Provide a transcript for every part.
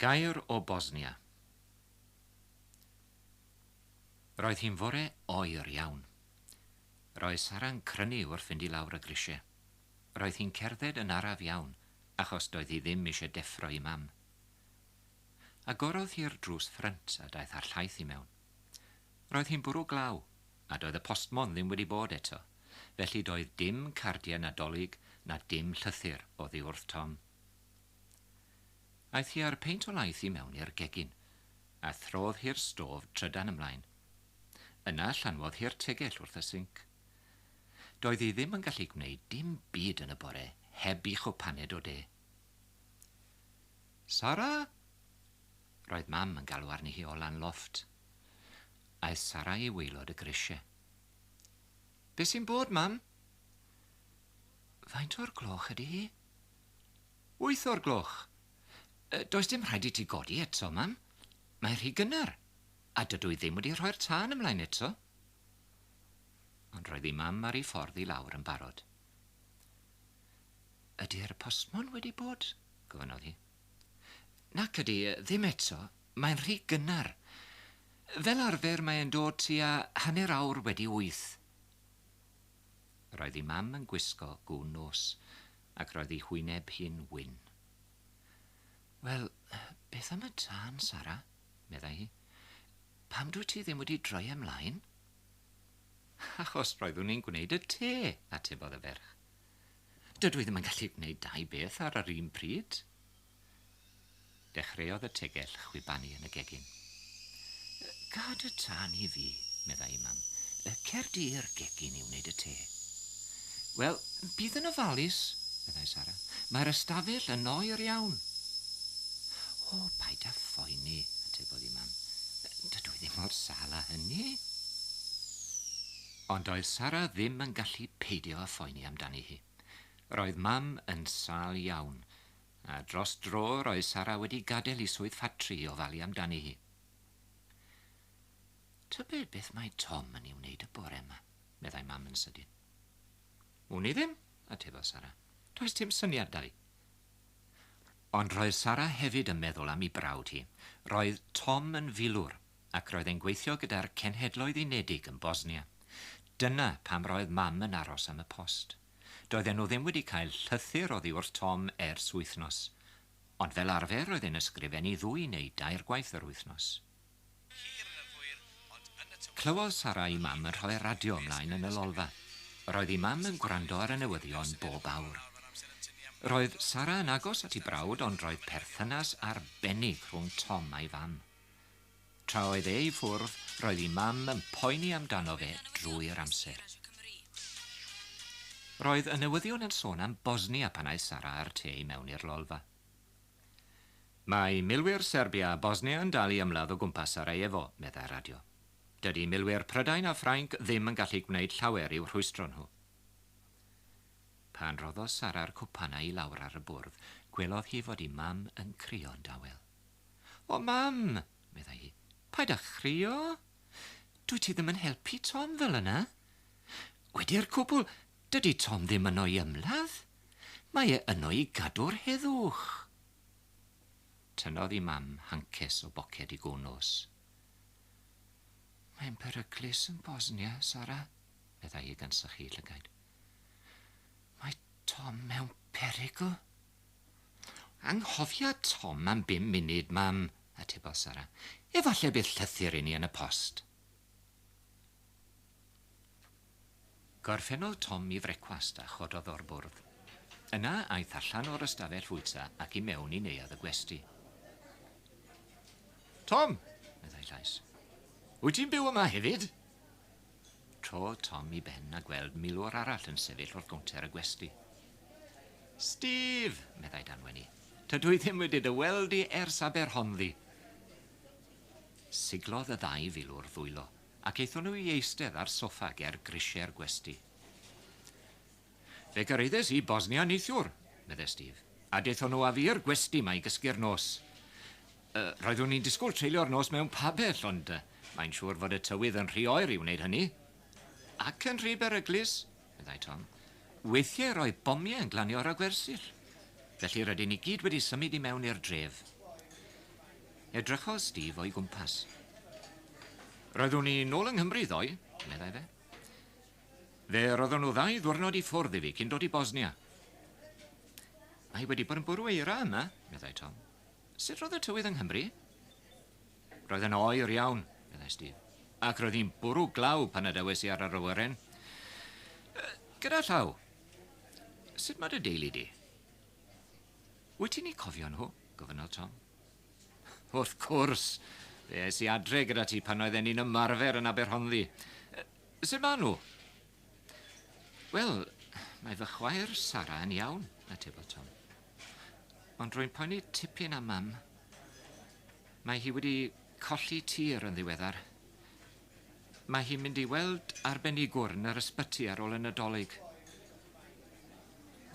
Gair o Bosnia. Roedd hi'n fore oer iawn. Roedd Sara'n crynu wrth fynd i lawr y grisiau. Roedd hi'n cerdded yn araf iawn, achos doedd hi ddim eisiau deffro ei mam. Agorodd hi'r drws ffrynt a daeth â'r llaeth i mewn. Roedd hi'n bwrw glaw, a doedd y postmon ddim wedi bod eto, felly doedd dim cardiau Nadolig na dim llythyr oddi wrth Tom. Aeth hi â'r peint o laeth i mewn i'r gegin, a throdd hi'r stôf trydan ymlaen. Yna llanwodd hi'r tegell wrth y sinc. Doedd hi ddim yn gallu gwneud dim byd yn y bore heb i chwpaned o de. Sara? Roedd Mam yn galw arni hi o lan lofft. Aeth Sara i waelod y grisiau. Be sy'n bod, Mam? Faint o'r gloch ydy hi? 8 o'r gloch. Does dim rhaid i ti godi eto, Mam. Mae rhy gynnar, a dydw i ddim wedi rhoi'r tân ymlaen eto. Ond roedd ei mam ar ei ffordd i lawr yn barod. Ydy'r postmon wedi bod? Gofynnodd hi. Nac ydy, ddim eto. Mae'n rhy gynnar. Fel arfer mae'n dod tua 8:30. Roedd ei mam yn gwisgo gwn nos, ac roedd ei hwyneb hi'n wyn. Wel, beth am y tân, Sara? Meddai hi. Pam dwyt ti ddim wedi droi ymlaen? Achos roeddwn i'n gwneud y te, atebodd y ferch. Dydw i ddim yn gallu gwneud dau beth ar yr un pryd. Dechreuodd y tegell chwibanu yn y gegin. Gad y tân i fi, meddai mam. Cer di i'r gegin i wneud y te. Wel, bydd yn ofalus, meddai Sara. Mae'r ystafell yn oer iawn. O, paid â phoeni, atebodd ei mam. Dydw i ddim mor sâl â hynny. Ond oedd Sara ddim yn gallu peidio â phoeni amdani hi. Roedd Mam yn sâl iawn, a dros dro roedd Sara wedi gadael ei swydd ffatri i ofalu amdani hi. Tybed beth mae Tom yn ei wneud y bore yma, meddai Mam yn sydyn. Wn i ddim, atebodd Sara. Does dim syniad 'da fi. Ond roedd Sara hefyd yn meddwl am ei brawd hi. Roedd Tom yn filwr, ac roedd e'n gweithio gyda'r Cenhedloedd Unedig yn Bosnia. Dyna pam roedd Mam yn aros am y post. Doedden nhw ddim wedi cael llythyr oddi wrth Tom ers wythnos. Ond fel arfer roedd e'n ysgrifennu ddwy neu dair gwaith yr wythnos. Clywodd Sara ei mam yn rhoi'r radio ymlaen yn y lolfa. Roedd ei mam yn gwrando ar y newyddion bob awr. Roedd Sara yn agos at ei brawd, ond roedd perthynas arbennig rhwng Tom a'i fam. Tra oedd e i ffwrdd, roedd ei mam yn poeni amdano fe drwy'r amser. Roedd y newyddion yn sôn am Bosnia pan aeth Sara â'r te i mewn i'r lolfa. Mae milwyr Serbia a Bosnia yn dal i ymladd o gwmpas Sarajevo, meddai'r radio. Dydy milwyr Prydain a Ffrainc ddim yn gallu gwneud llawer i'w rhwystro nhw. Pan roddodd Sara'r cwpanau i lawr ar y bwrdd, gwelodd hi fod ei mam yn crio'n dawel. O, Mam, meddai hi, paid â chrio. Dwyt ti ddim yn helpu Tom fel yna. Wedi'r cwbl, dydy Tom ddim yno i ymladd. Mae e yno i gadw'r heddwch. Tynnodd ei mam hances o boced ei gwn nos. Mae'n peryglus yn Bosnia, Sara, meddai hi gan sychu llygaid. Mae Tom mewn perygl. Anghofia Tom am 5 munud, Mam, atebodd Sara. Efallai bydd llythyr i ni yn y post. Gorffennodd Tom ei frecwast a chododd o'r bwrdd. Yna aeth allan o'r ystafell fwyta ac i mewn i neuadd y gwesty. Tom, meddai llais. Wyt ti'n byw yma hefyd? Trodd Tom ei ben a gweld milwr arall yn sefyll wrth gownter y gwesty. Steve, meddai dan wenu. Tydw i ddim wedi dy weld i ers Aberhonddu. Siglodd y ddau filwr ddwylo, ac aethon nhw i eistedd ar soffa ger grisiau'r gwesty. Fe gyrhaeddes i Bosnia neithiwr, meddai Steve, a daethon nhw â fi i'r gwesty 'ma i gysgu'r nos. Roeddwn i'n disgwyl treulio'r nos mewn pabell, ond mae'n siŵr fod y tywydd yn rhy oer i wneud hynny. Ac yn rhy beryglus, meddai Tom. Weithiau roedd bomiau yn glanio ar y gwersyll. Felly rydyn ni gyd wedi symud i mewn i'r dref. Edrychodd Steve o'i gwmpas. Roeddwn i nôl yng Nghymru ddoe, meddai fe. Fe roeddwn nhw ddau ddwrnod i ffwrdd i fi cyn dod i Bosnia. Mae wedi bod yn bwrw eira yma, meddai Tom. Sut roedd y tywydd yng Nghymru? Roedd yn oer iawn, meddai Steve. Ac roedd hi'n bwrw glaw pan adawes i ar yr awyren. Gyda llaw, sut mae dy deulu di? Wyt ti'n eu cofio nhw? gofynnodd Tom. Wrth gwrs, fe es i adre gyda ti pan oedden ni'n ymarfer yn Aberhonddu. Sut maen nhw? Wel, mae fy chwaer Sara yn iawn, atebodd Tom. Ond rwy'n poeni tipyn am mam. Mae hi wedi colli tir yn ddiweddar. Mae hi'n mynd i weld arbenigwr yn yr ysbyty ar ôl y Nadolig.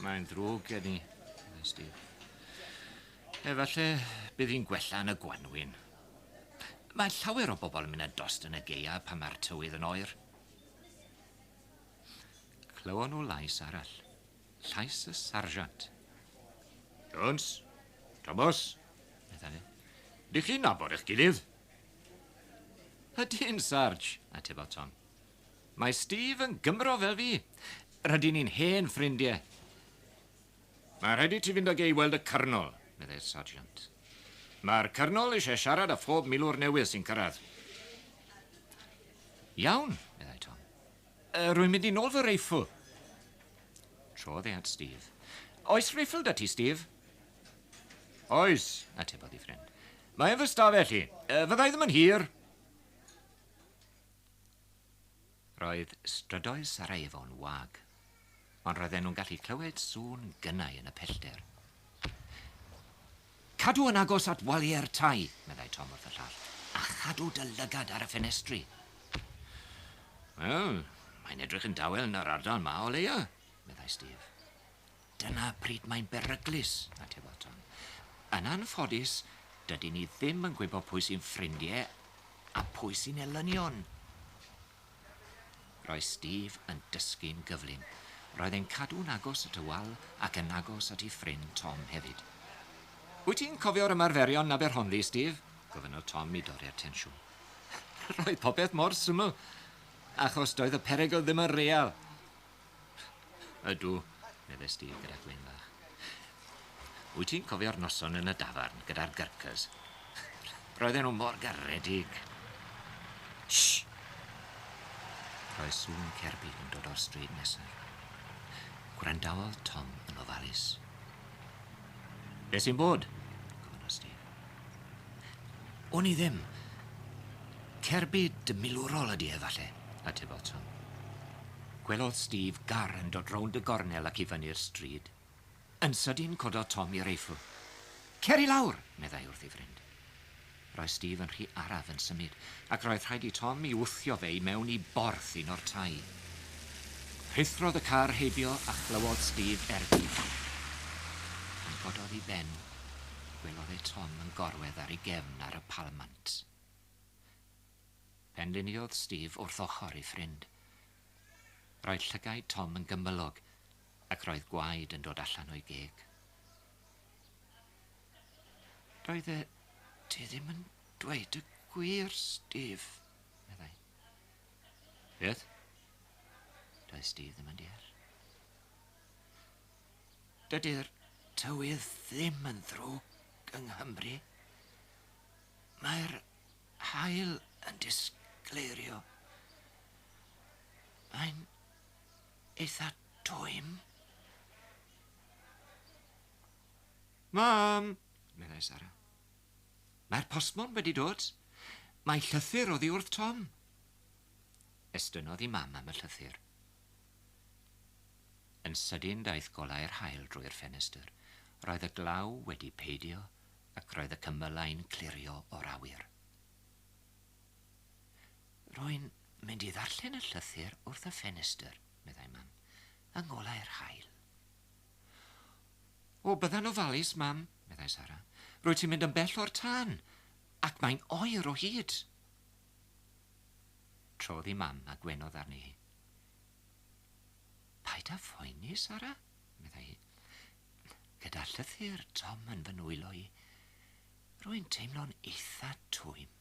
Mae'n ddrwg gen i, meddai Steve. Efallai bydd hi'n gwella yn y gwanwyn. Mae llawer o bobl yn mynd yn dost yn y gaea pan mae'r tywydd yn oer. Clywon nhw lais arall. Llais y sarjant. Jones, Thomas, meddai fe. Dych chi'n nabod eich gilydd? Ydyn, Sarge, atebodd Tom. Mae Steve yn Gymro fel fi. Rydyn ni'n hen ffrindiau. Mae rhaid i ti fynd ag e i weld y cyrnol, meddai'r sarjant. Mae'r cyrnol eisiau siarad â phob milwr newydd sy'n cyrraedd. Iawn, meddai Tom. Rwy'n mynd i nôl fy reiffl. Trodd e at Steve. Oes reiffl 'da ti, Steve? Oes, atebodd ei ffrind. Mae yn fy stafell i. Fydda i ddim yn hir. Roedd strydoedd Sarajevo'n wag, ond roedden nhw'n gallu clywed sŵn gynnau yn y pellter. Cadw yn agos at waliau'r tai, meddai Tom wrth y llall, a chadw dy lygad ar y ffenestri. Wel, mae'n edrych yn dawel yn yr ardal 'ma o leia, meddai Steve. Dyna pryd mae'n beryglus, atebodd Tom. Yn anffodus, dydyn ni ddim yn gwybod pwy sy'n ffrindiau a pwy sy'n elynion. Roedd Steve yn dysgu'n gyflym. Roedd e'n cadw'n agos at y wal ac yn agos at ei ffrind Tom hefyd. Wyt ti'n cofio'r ymarferion yn Aberhonddu, Steve? gofynnodd Tom i dorri'r tensiwn. Roedd popeth mor syml, achos doedd y perygl ddim yn real. Ydw, meddai Steve gyda gwên fach. Wyt ti'n cofio'r noson yn y dafarn gyda'r Gurkhas? Roedden nhw mor garedig. Shh! Roedd sŵn cerbyd yn dod o'r stryd nesaf. Gwrandawodd Tom yn ofalus. Be sy'n bod? gofynnodd Steve. Wn i ddim. Cerbyd milwrol ydy e, falle, atebodd Tom. Gwelodd Steve gar yn dod rownd y gornel ac i fyny'r stryd. Yn sydyn cododd Tom ei reiffl. Cer i lawr! meddai wrth ei ffrind. Roedd Steve yn rhy araf yn symud, ac roedd rhaid i Tom i wthio fe i mewn i borth un o'r tai. Rhuthrodd y car heibio a chlywodd Steve ergyd. Pan gododd ei ben, gwelodd e Tom yn gorwedd ar ei gefn ar y palmant. Penliniodd Steve wrth ochr ei ffrind. Roedd llygaid Tom yn gymylog ac roedd gwaed yn dod allan o'i geg. Doedd e ti ddim yn dweud y gwir, Steve, meddai. Beth? Doedd Steve ddim yn deall. Dydy'r tywydd ddim yn ddrwg yng Nghymru. Mae'r haul yn disgleirio. Mae'n eitha twym. Mam! meddai Sara. Mae'r postmon wedi dod. Mae llythyr oddi wrth Tom. Estynnodd i mam am y llythyr. Yn sydyn daeth golau'r haul drwy'r ffenestr. Roedd y glaw wedi peidio ac roedd y cymylau'n clirio o'r awyr. Rwy'n mynd i ddarllen y llythyr wrth y ffenestr, meddai mam, yng ngolau'r haul. O, bydda'n ofalus, mam, meddai Sara. Rwyt ti'n mynd yn bell o'r tân, ac mae'n oer o hyd. Trodd i mam a gwenodd arni hi. Paid â phoeni, Sara, meddai hi. Gyda llythyr Tom yn fy nwylo i, Rwy'n teimlo'n eitha twym.